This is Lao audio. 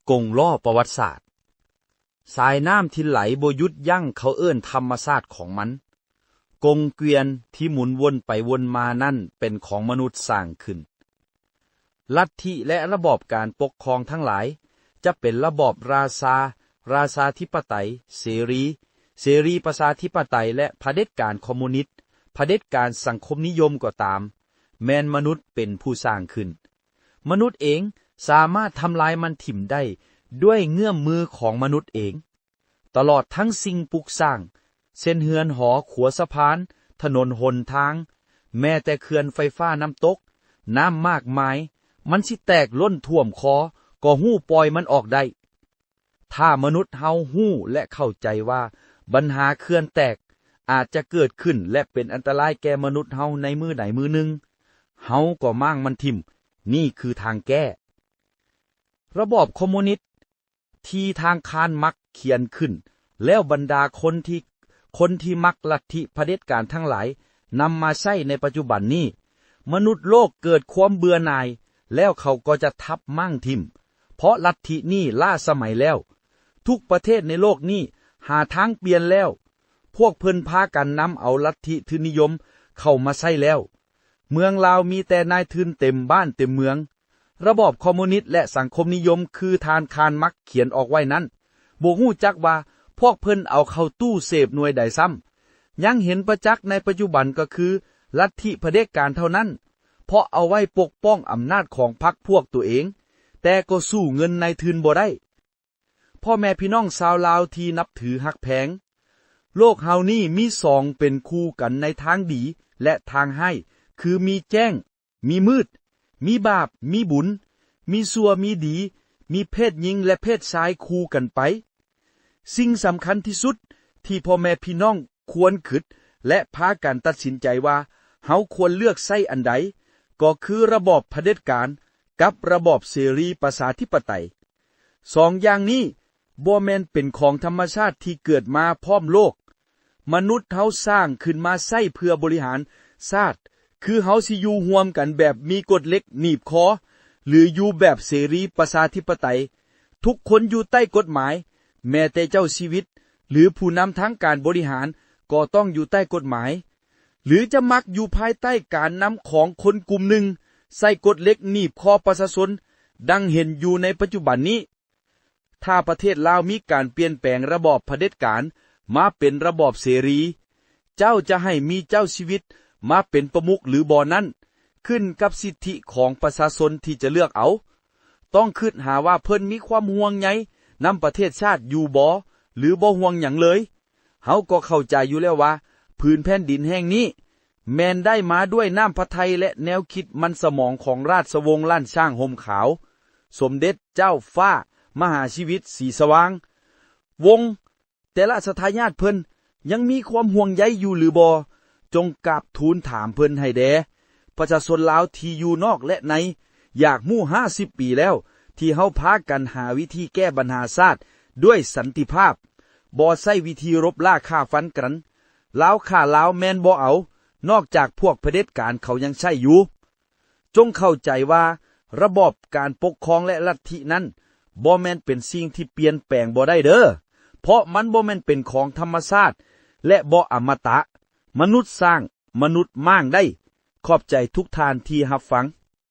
ກົງລໍ້ປະຫວັດສາດ. ສາຍນ້ຳທີ່ໄຫຼບໍ່ຢຸດຢັ້ງ ເຂົາເອີ້ນທຳມະຊາດຂອງມັນ. ກົງກວຽນທີ່ໝູນວົນໄປວົນມານັ້ນ ເປັນຂອງມະນຸດສ້າງຂຶ້ນ. ລັດທິ ແລະ ລະບອບການປົກຄອງທັງຫຼາຍ ຈະເປັນລະບອບລາຊາ, ລາຊາທິປະໄຕ, ເສລີ, ເສລີປະຊາທິປະໄຕ ແລະ ຜະເດັດການຄອມມູນິດ, ຜະເດັດການສັງຄົມນິຍົມກໍຕາມ, ແມ່ນມະນຸດເປັນຜູ້ສ້າງຂຶ້ນ. ມະນຸດເອງສາມາດທຳລາຍມັນຖິ້ມໄດ້ດ້ວຍເງື້ອມມືຂອງມະນຸດເອງ. ຕະຫຼອດທັງສິ່ງປຸກສ້າງ ເຊັ່ນເຮືອນຫໍ, ຂົວສະພານ, ຖະໜົນຫົນທາງ, ແມ້ແຕ່ເຂື່ອນໄຟຟ້ານ້ຳຕົກ, ນ້ຳມາກມາຍ, ມັນຊິແຕກລົ້ນຖ້ວມຄໍ ກໍຮູ້ປ່ອຍມັນອອກໄດ້. ຖ້າມະນຸດເຮົາຮູ້ ແລະ ເຂົ້າໃຈວ່າບັນຫາເຂື່ອນແຕກອາດຈະເກີດຂຶ້ນ ແລະ ເປັນອັນຕະລາຍແກ່ມະນຸດເຮົາໃນມື້ໃດມື້ໜຶ່ງ, ເຮົາກໍມ້າງມັນຖິ້ມ. ນີ້ຄືທາງແກ້. ລະບອບຄອມມູນິດ ທີ່ທາງຄານມັກຂຽນຂຶ້ນ ແລ້ວບັນດາຄົນທີ່ ຄົນທີ່ມັກລັດທິຜະເດັດການທັງຫຼາຍນຳມາໃຊ້ໃນປັດຈຸບັນນີ້, ມະນຸດໂລກເກີດຄວາມເບື່ອໜ່າຍ ແລ້ວເຂົາກໍຈະທັບມ້າງຖິ້ມ, ເພາະລັດທິນີ້ລ້າສະໄໝແລ້ວ. ທຸກປະເທດໃນໂລກນີ້ຫາທາງປ່ຽນແລ້ວ. ພວກເພິ່ນພາກັນນຳເອົາລັດທິທຶນນິຍົມເຂົ້າມາໃຊ້ແລ້ວ. ເມືອງລາວມີແຕ່ນາຍທຶນເຕັມບ້ານເຕັມເມືອງ. ລະບອບຄອມມູນິດ ແລະ ສັງຄົມນິຍົມຄືທ່ານຄານມັກຂຽນອອກໄວ້ນັ້ນ, ບໍ່ຮູ້ຈັກວ່າພວກເພິ່ນເອົາເຂົ້າຕູ້ເສບໜ່ວຍໃດຊ້ຳ. ຍັງເຫັນປະຈັກໃນປັດຈຸບັນກໍຄືລັດທິຜະເດັດການເທົ່ານັ້ນ, ເພາະເອົາໄວ້ປົກປ້ອງອຳນາດຂອງພັກພວກຕົວເອງ, ແຕ່ກໍສູ້ເງິນນາຍທຶນບໍ່ໄດ້. ພໍ່ແມ່ພີ່ນ້ອງຊາວລາວທີ່ນັບຖືຮັກແພງ, ໂລກເຮົານີ້ມີສອງເປັນຄູ່ກັນໃນທາງດີ ແລະ ທາງຮ້າຍ, ຄືມີແຈ້ງ ມີມືດ, ມີບາບ ມີບຸນ, ມີຊົ່ວ ມີດີ, ມີເພດຍິງ ແລະ ເພດຊາຍຄູ່ກັນໄປ. ສິ່ງສຳຄັນທີ່ສຸດທີ່ພໍ່ແມ່ພີ່ນ້ອງຄວນຄິດ ແລະ ພາກັນຕັດສິນໃຈວ່າເຮົາຄວນເລືອກໃຊ້ອັນໃດ, ກໍຄືລະບອບຜະເດັດການກັບລະບອບເສລີປະຊາທິປະໄຕ. ສອງຢ່າງນີ້ບໍ່ແມ່ນເປັນຂອງທຳມະຊາດທີ່ເກີດມາພ້ອມໂລກ. ມະນຸດເຮົາສ້າງຂຶ້ນມາໃຊ້ເພື່ອບໍລິຫານຊາດ, ຄືເຮົາຊິຢູ່ຮ່ວມກັນແບບມີກົດເຫຼັກໜີບຄໍ ຫຼື ຢູ່ແບບເສລີປະຊາທິປະໄຕ. ທຸກຄົນຢູ່ໃຕ້ກົດໝາຍ, ແມ້ແຕ່ເຈົ້າຊີວິດ ຫຼື ຜູ້ນຳທາງການບໍລິຫານກໍຕ້ອງຢູ່ໃຕ້ກົດໝາຍ. ຫຼືຈະມັກຢູ່ພາຍໃຕ້ການນຳຂອງຄົນກຸ່ມໜຶ່ງ ໃສ່ກົດເຫຼັກໜີບຄໍປະຊາຊົນ ດັ່ງເຫັນຢູ່ໃນປັດຈຸບັນນີ້. ຖ້າປະເທດລາວມີການປ່ຽນແປງລະບອບຜະເດັດການມາເປັນລະບອບເສລີ, ເຈົ້າຈະໃຫ້ມີເຈົ້າຊີວິດມາເປັນປະມຸກຫຼືບໍ່ນັ້ນ ຂຶ້ນກັບສິດທິຂອງປະຊາຊົນທີ່ຈະເລືອກເອົາ. ຕ້ອງຄິດຫາວ່າເພິ່ນມີຄວາມຫ່ວງໃຍນຳປະເທດຊາດຢູ່ບໍ່ ຫຼືບໍ່ຫ່ວງຫຍັງເລີຍ. ເຮົາກໍເຂົ້າໃຈຢູ່ແລ້ວວ່າ ຜືນແຜ່ນດິນແຫ່ງນີ້ ແມ່ນໄດ້ມາດ້ວຍນ້ຳພະໄທ ແລະ ແນວຄິດມັນສະໝອງຂອງລາຊະວົງລ້ານຊ້າງຮົ່ມຂາວ, ສົມເດັດເຈົ້າຟ້າມະຫາຊີວິດສີສະຫວ່າງ. ວົງແຕ່ລາຊະທາຍາດເພິ່ນຍັງມີຄວາມຫ່ວງໃຍຢູ່ຫຼືບໍ່? ຈົ່ງກາບທູນຖາມເພິ່ນໃຫ້ແດ່. ປະຊາຊົນລາວທີ່ຢູ່ນອກ ແລະ ໃນ ຢາກຮູ້ຫ້າສິບປີແລ້ວ ທີ່ເຮົາພາກັນຫາວິທີແກ້ບັນຫາຊາດດ້ວຍສັນຕິພາບ, ບໍ່ໃຊ້ວິທີລົບລ້າຂ້າຟັນກັນ. ລາວຂ້າລາວແມ່ນບໍ່ເອົາ, ນອກຈາກພວກຜະເດັດການເຂົາຍັງໃຊ້ຢູ່. ຈົ່ງເຂົ້າໃຈວ່າລະບອບການປົກຄອງ ແລະ ລັດທິນັ້ນ ບໍ່ແມ່ນເປັນສິ່ງທີ່ປ່ຽນແປງບໍ່ໄດ້ເດີ້, ເພາະມັນບໍ່ແມ່ນເປັນຂອງທຳມະຊາດ ແລະ ບໍ່ອະມະຕະ. ມະນຸດສ້າງ, ມະນຸດມ້າງໄດ້. ຂອບໃຈທຸກທ່ານທີ່ຮັບຟັງ.